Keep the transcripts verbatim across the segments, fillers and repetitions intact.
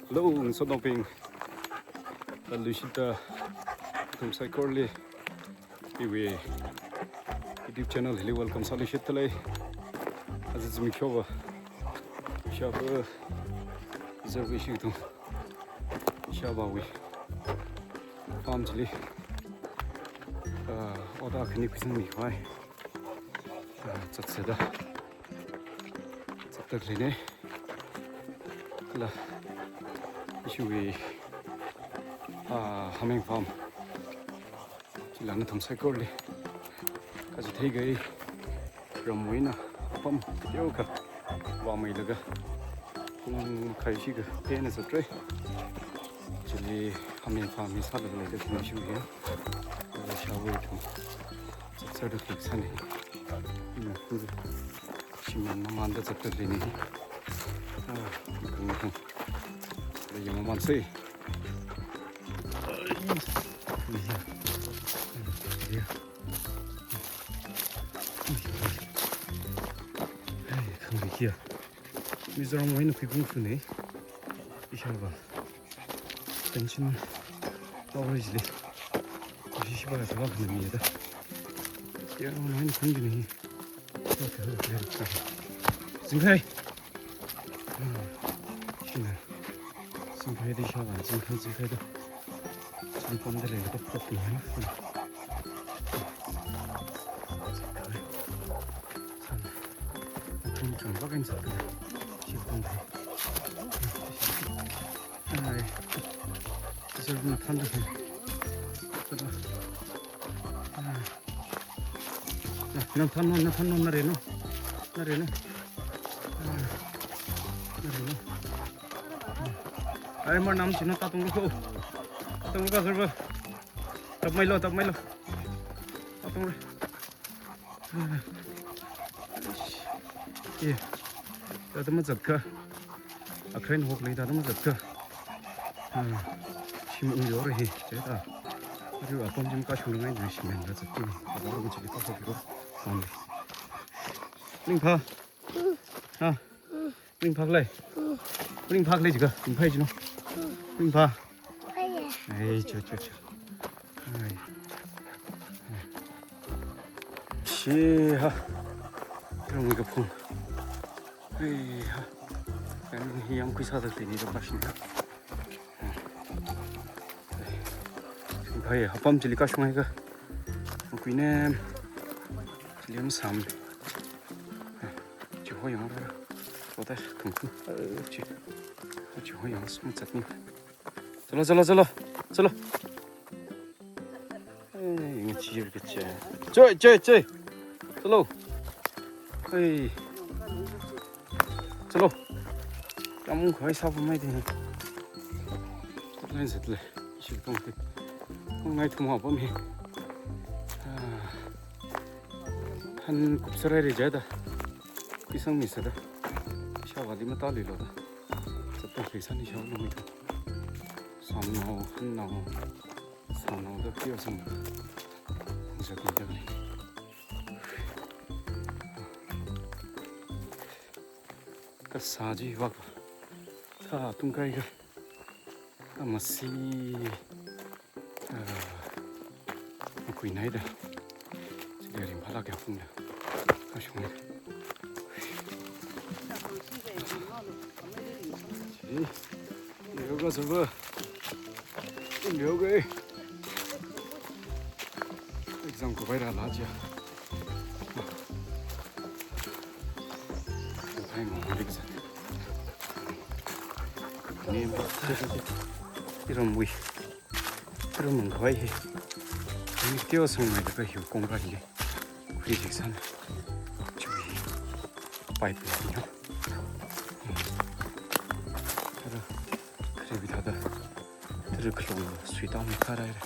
Hello, ngasotnaobing. Leishida, nathum saikorali iwui YouTube channel hili welcome sāluishitdalei. Aja zimikshova, ishāvā, izarvā ishi kathum, ishāvāwui farm chili, ah, ot khani khuisangmi khavai, ah, zatsāda zatdaleinei. Kala ishiwui, ah, hameng farm chila nathum saikorali kachitheikahai, ramwui eina apam kateokha vāmeilaga, pung makhai shikha eina zatra. Chili hameng farm hi sālaga leida khani ishiwui. Ishāvā ithum zatsāda klik sānei. Ina, shimān mamānda zatdaleinei. Ah, mathang mathang. Lei yangmamānsei. Ai. Ai, ya. Ai, ya. Ai, khangareiya. Mizoramwui eina khuikung khuinei. Ishāvā. Tension power jili. Ishi shiva thāva khanami da. Ya, no, no, no, no. Zingkhai. Hmm. Shina. Zingkhai da ishāvā, zingkhai, zingkhai da. Zingkhai da lei da pop ni. Zingkhai. San. Chung chung bakin sa. Shi tong. Ai. Sir, na than da. Ai. Na, na than no, na than no, na re no. Na re no. Ai. Na re no. Ai, mar nam china tatung ko. Tatung ka, sir, ba. Tap mailo, tap mailo. Tatung re. Ye, thāda mazatkha. Akharen hokli thāda mazatkha. Ah, shim ung yore hi, chithāda. Aru apam jim kashung ngai, shimānda zatki. Abar machili kashok yore. Am. Ringphā. Ha. Ringphālei. Ringphālei jiakha. Ringphā jino. Ringphā. Ai, cho, cho, cho. Ai. Shi ha. Rung kaphung. Ai ha. Kan hi yangkhui sāda leinei da pashin. Ai. Hai, apam chili kashung haikha. Makhuinei. Chili masam. Ai. Chihoyang ra. Oda kangkung. Ai, chi. Chihoyang yangsa mazatni. Chalo, chalo, chalo. Chalo. Ai, ngachi kachi. Choi, choi, choi. Chalo. Ai. Chalo. Yāmung khavai sāpamei de. Line zatlei. Ishi tong te. Ngai thum apam hi. Ah. Han kupsarai re jada. Khuisangmi sāda. Ishāvāli matāluilo da. Zatda khuisang ishāvā lungmi. Sānao, hannao. Sānao da kyo sang. Zatda khuisang. Kasā chi vak. Thā tungkahai kha. Amasi. Ah, makhuinei da. Chili ringphālāk ya phungda. Kashung. Chi. Yoga server. Yoga. Exam ko baira la ja. Hai mo, exam. Ni, iramwui. Iram khavai hi. Ni teo sangmei da ka hiu kong ra hi. Khui ji san. Chui. Pipe ni ya. Ara, khare bi thāda. Tara khalong suitā mi kharai ra.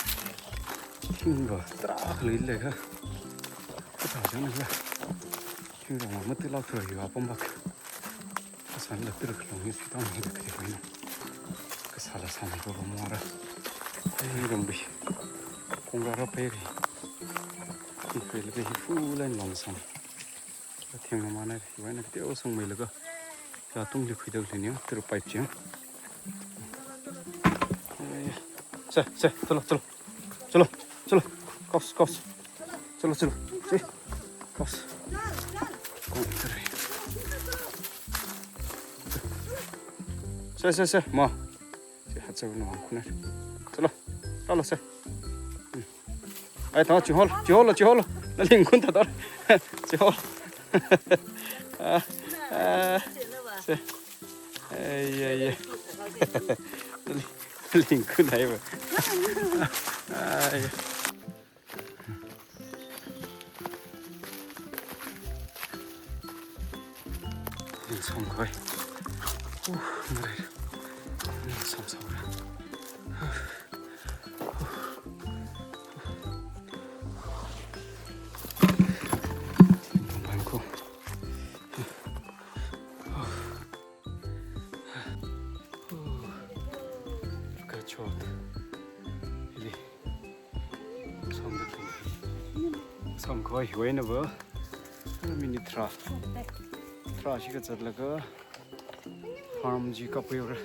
Thing va tarākha leilei kha. Kathā chang na kha. Thing va mati lak thura hiu apam vak. Kasān la tara khalong hi suitā mi da khare khavai na. Kasā la sān ko va mora. Ai, rambi. Kong ra ra pai ri. Hi khalei hi full line long sān. Theng na mana, hiwui eina kateo sangmeilaga. Yātungli khuida leinei, tara pipe chi. Sir, sir, chalo, chalo. Chalo, chalo. Kos, kos. Chalo, chalo. Sir. Kos. Kong three. Sir, sir, sir. Ma. Sir, hatsa no khuna. Chalo. Chalo, sir. Hmm. Ai, ta, chihol, chihol, chihol. Nali ngkhun ta ta. Chihol. Ah, ah. Sir. Ai, ai, ai. Lingkun hai ba. Ai. Som koi. Uh, marai. Som, som ra. Bangko. Kachot. Ili. Som da khin. Som koi wena ba. Minute tharā. Tharā shikha zatlaga. Farm chi kapui ra.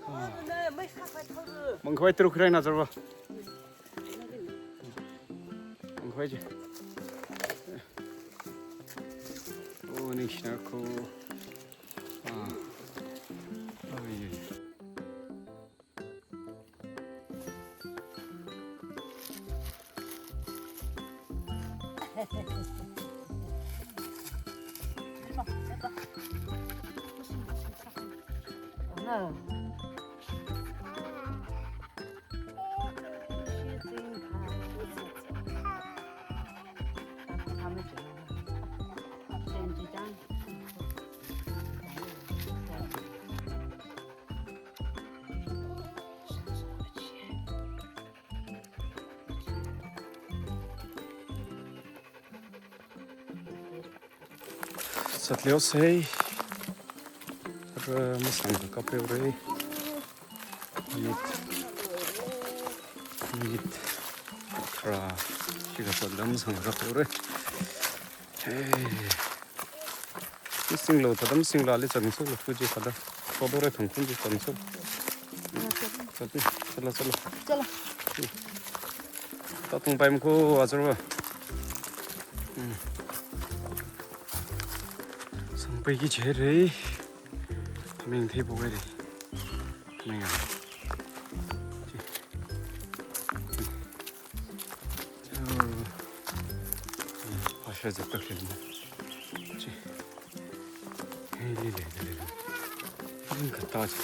Ah. Mangkhawai taruk rai na zarba. Mangkhawai chi. Oh, ningshina ko. Ah. Oh, yeah. Zatliusei. Ra masang ka kapeu re. Minute. Minute tharā. Shikha zatla masang ka kapeu re. Hey. Singlo, tadam singlo, ali chang solo, kuji kada. Todo re thang kunji chang solo. Chalo, chalo, chalo. Chalo. Tatung pai mko, azarwa. Hmm. Sangpai ki chere. Ming thei bo re. Ming a. Pasha zepta khelma. Chi. Hei, lei, lei, lei. Ning kata chi.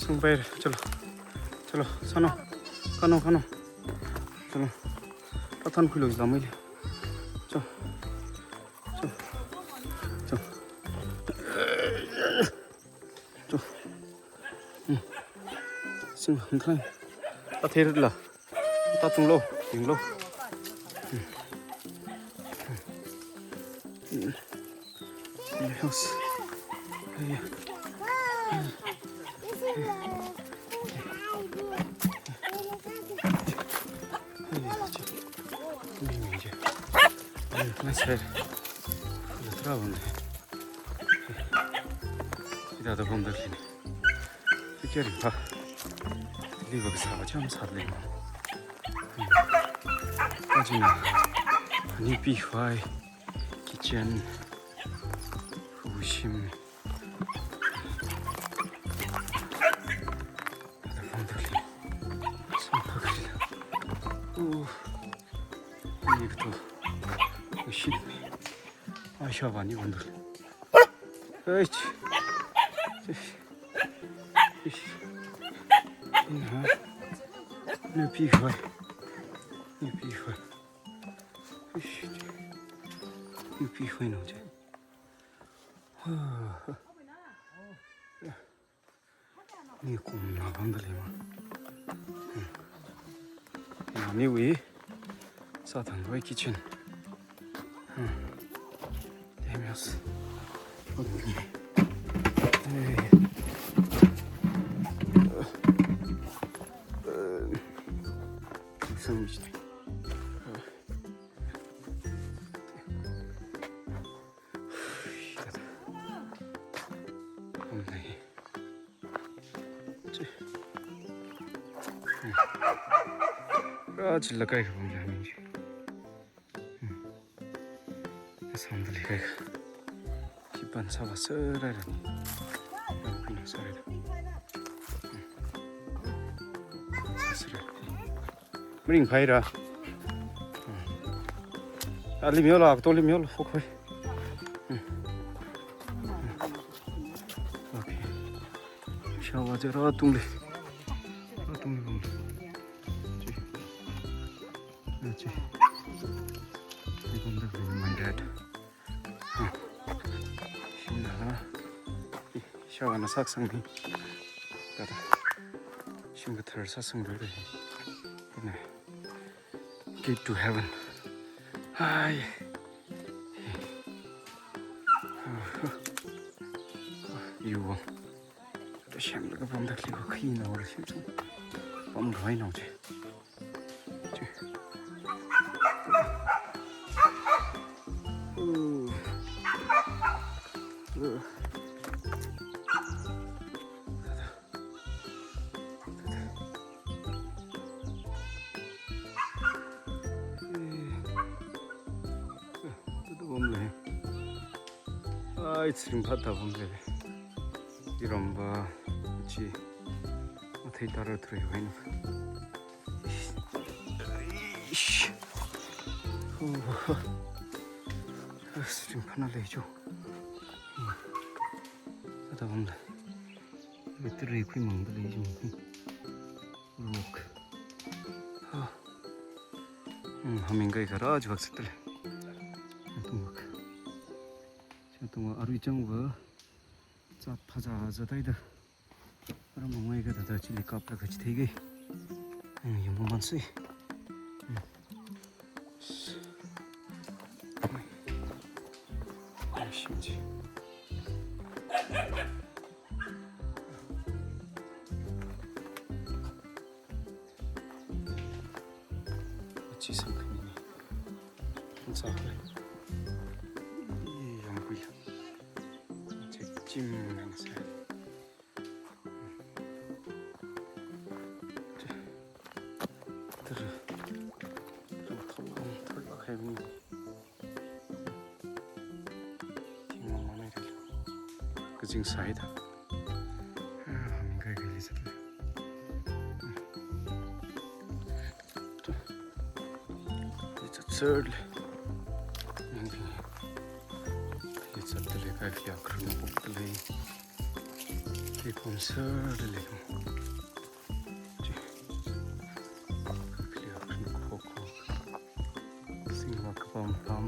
Sungpai, chalo. Chalo, sāno. Kāno, kāno. Chalo. Pathan khuilo lamai le. Chalo. Chalo. Chalo. Chalo. Hmm. Sing ham thai. Pather la. Tatunglo, tinglo. Yes. Hey. Nice head. Ida da bom da kini. Fikir pa. Li bak sa ba cham sa le. Ajina. Ani pi fai. Kitchen. Hushim. Ada bom da kini. Sa ka kini. Oh. Ni kto. Hushim. Aisha bani bom da. Eish. Eish. Eish. Ina. Nupi hoi. Nupi hoi. Eish. Nupi hoi no je. Ni kum na bom da le ma. Hmm. Aniwui sāthangwui kitchen. Hmm. Damius. Hey. Uh, uh, Rā chila kaikha pamla ni. Hmm. Samdali kaikha. Chipan sāva sāra ni. Yang pina sāra. Hmm. Sāra. Maringphai ra. Hmm. Ali miolo, akto li miolo, fokhoi. Hmm. Okay. Shower chi rātungli. Rātungli bung. Chi. Chi. Chi bung da bung my dad. Hmm. Shimna. Shower na sāsangmi. Tata. Shim kathar sāsangmi. Ina. Gate to heaven. Hi. You will. Shemlaga pamda kliko khi na wala shim sung. Pamroi na je. Ooh. Ooh. Ai, ringphāda pamle. Iramva chi mathei tara tharei haina. Ish. Oh. Ringphāna lei chu. Phāda pamle. Battery khuimangda lei jing. Rock. Ha. Hmm, haming kaikha rā chivak sitale. Atung vak. Atung vak arui chang va. Zat phazā zat ai da. Ara mangwai ka da da chili kaplaga chithei kai. Hmm, yangmaman sui. Hmm. Ai, shimji. Chi sangkhani ni. Nsa khalei. Ih, yangkui. Chi chim yang sa. Tara. Tara thol ang thol ba khai ni. Ting mang mang ni. Kazing sai da. Ah, haming kaikha li sat le. It's absurd. It's a tele kai fia kru pok tele. It's absurd le. Singwa kapam pam.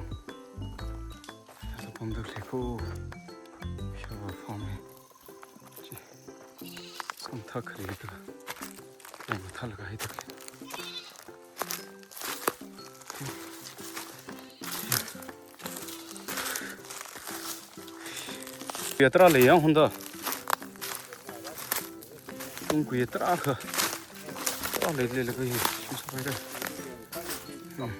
Kapam da kliko. Shower pam. Samthak khalei da. Ai, mathālaga hai da. Kuya tarā lei yang hunda. Tung kuya tarākha. Tarā lei lei lei kuya. Shim sapai da. Hmm.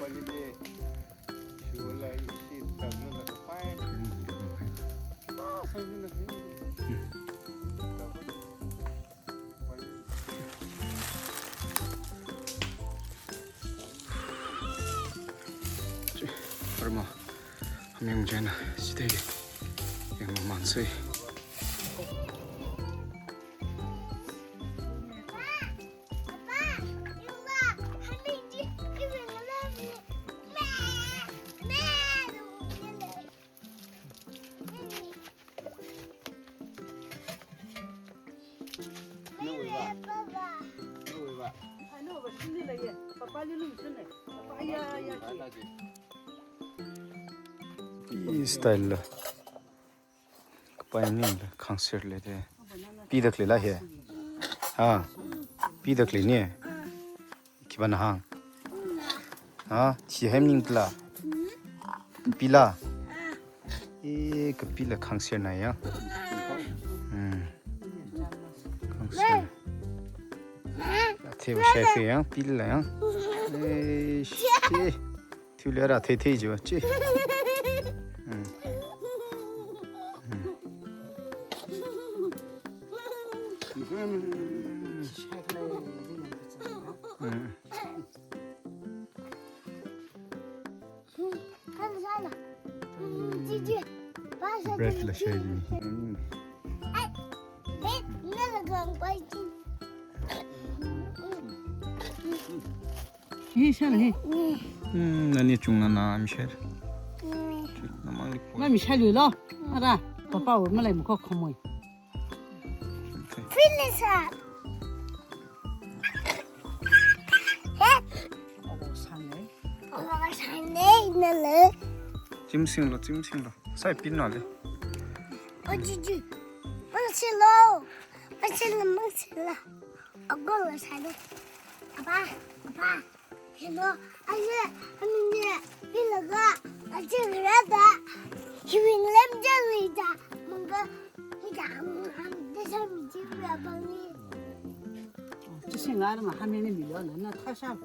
Arma, haming jena, sitei, yangmaman sui. Style la. Kapai ni la, khangser le de. Pida khalei la he. Ha. Pida khalei ni. Khipāna hāng? Ah, thihaimning tla. Pila. Eh, kapila khangserna ya. Hmm. Khangser. Athei va shai fe ya, pila ya. Eh, shi. Thiu le ra thei thei jiva chi. Hmm. Hmm. Hmm. Bread la shai ni. Hi, shai hi. Hmm, nani chungna na, I'm sure. Namang li po. Mami shai lo. Ara, papa ur malai mukho khomoi. Okay. Finish up. Hey. Chimsing lo, chimsing lo. Sai pin na le. Oh, Gigi. Mangsilo. Mangsilo, mangsilo. Ago lo sai lo. Apa, apa. Hello, aja, amine, bilaga, aja ngarada, hiwing lem jali da, mangga, hida, am, am, desa mi ji ya bang ni. Chi sing ngar ma, hamine mi lo na, na thasha.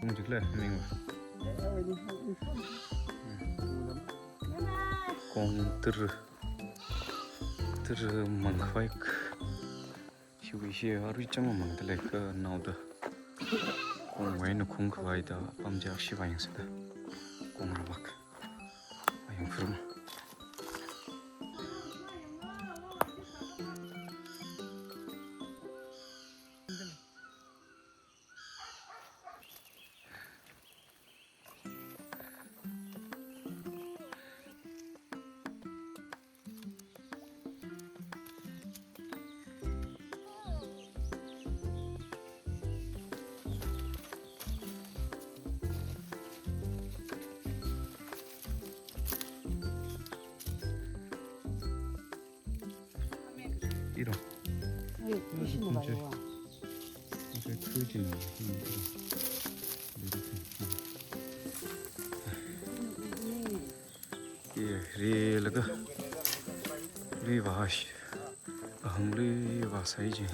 Kong jikle, ming wa. Kong tara, tara mangkhavai. Hiwui hi arui chang mang da lei kha nao da. Kong wai na kong khavai da apam jak shi vayang sa da. Kong ravak. Vayang khurum. Iro. Ai, ishi na bayo. Ke, rilaga, ri vāshi, ahang ri vāsai je.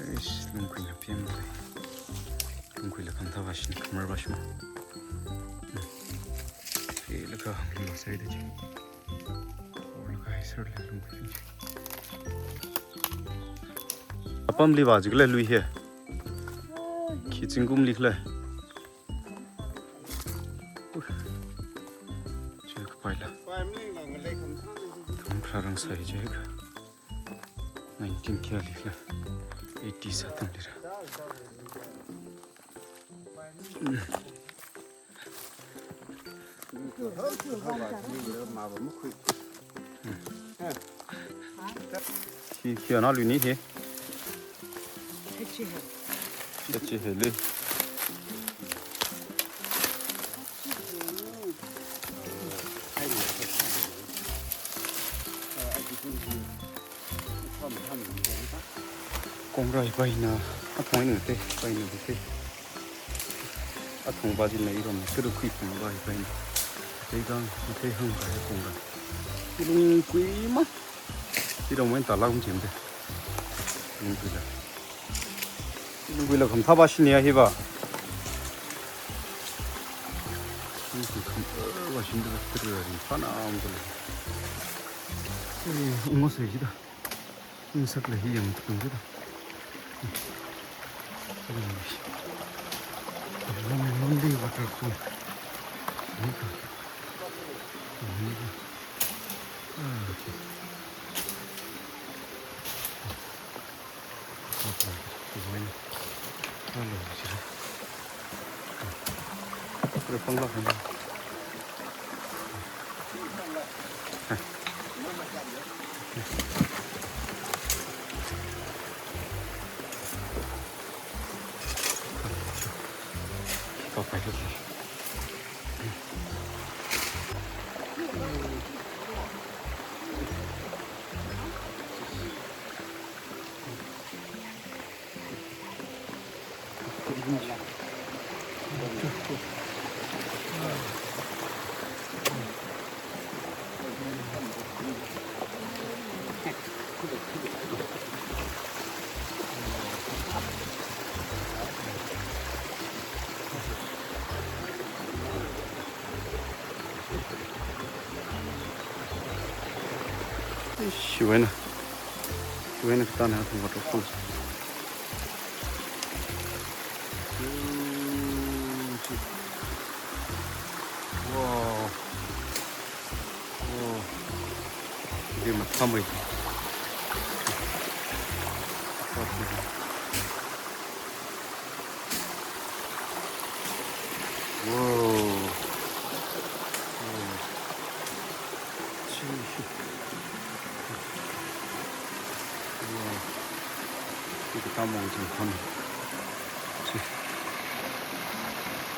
Eish, lungkhuina pemlei. Lungkhuila khamtha vāshina, khamar vāshina. Hmm. Rilaga ahang ri vāsai da je. Orlaga hai sir le lungkhui je. Apamli vā jikle lui hi. Khi zingkumli khala. Chikapaila. Khamphra rang sai chika. Nineteen kayali khala. Eighty sāthanglira. Khi, khi ana lui ni hi. Khachi hai. Khachi hai le. Kongrai paina, athong ina te, paina te. Athong ba jin na irom, kuru khui kong ba hi paina. Te gang, te hang ba hi kongrai. Ilung kui ma. Irom wen ta lam jin te. Ilung kui la. Ilung kui la khamtha ba shin ya hi ba. Ilung kui kham, eh, ba shin te, te, rin pa na am te. Eh, ungwa sai ji da. Ungsak lei hi yang tukun ji da. Lon, lonely waterfall. Ni ka. Ni ka. Ah, okay. Okay. Hello, sir. Re pang la kan. Kapai. Shiwena. Shiwena katana thong waterfall. Wow. Wow. Dia matham ai. Wow. Wow. Chi. Wow. Ito tamong chi khon. Chi.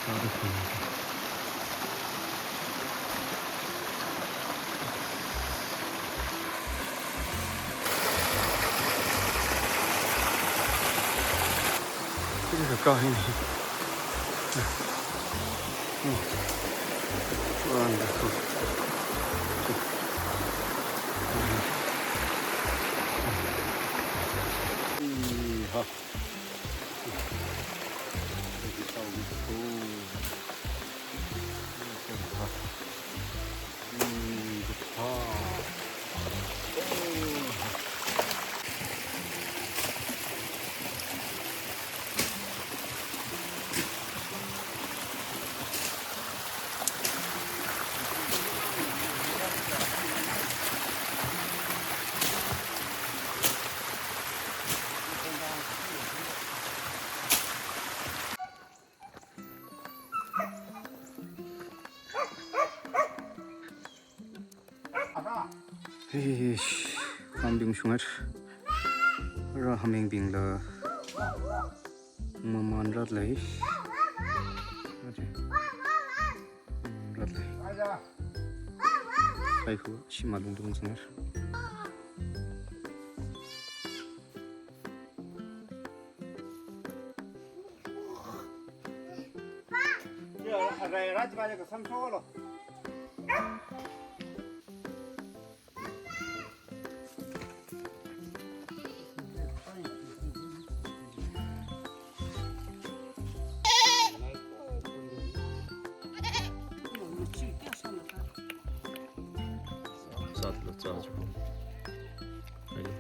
Tara khon. Ito kahin. Wonderful. Iha. Eish, khambing shungar. Ra hamingbingla maman rat lei. Rat lei. Kaikhu shima lungdung shungar. Sātlu, sātlu. Hello.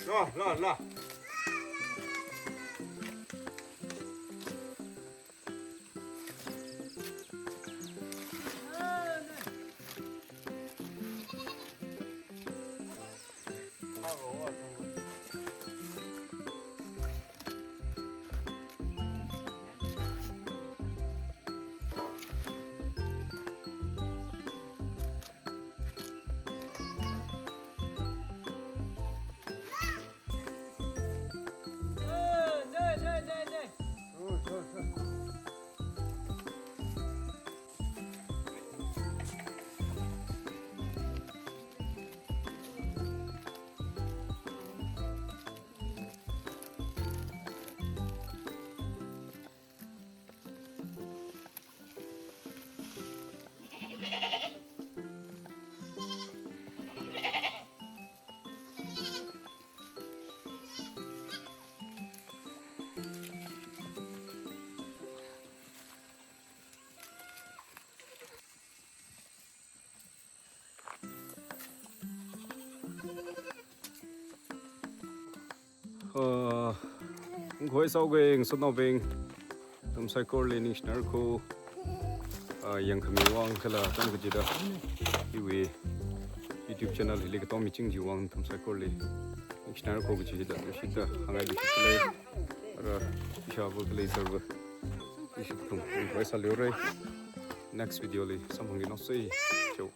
Lo, lo, lo. Ah, khoi saukhui ngasotnaobing, nathum saikorali ningshinarkho, ah, yangkhami vang kala tam kachida, iwui YouTube channel hili katom miching chiwui vang nathum saikorali. Next time ko kachi hithāda nushitda hāngngai lushit lei. Ara ishāvā khalei sārvā. Ishi kathum enjoy sālu re. Next video li samphang ngasei. Ciao.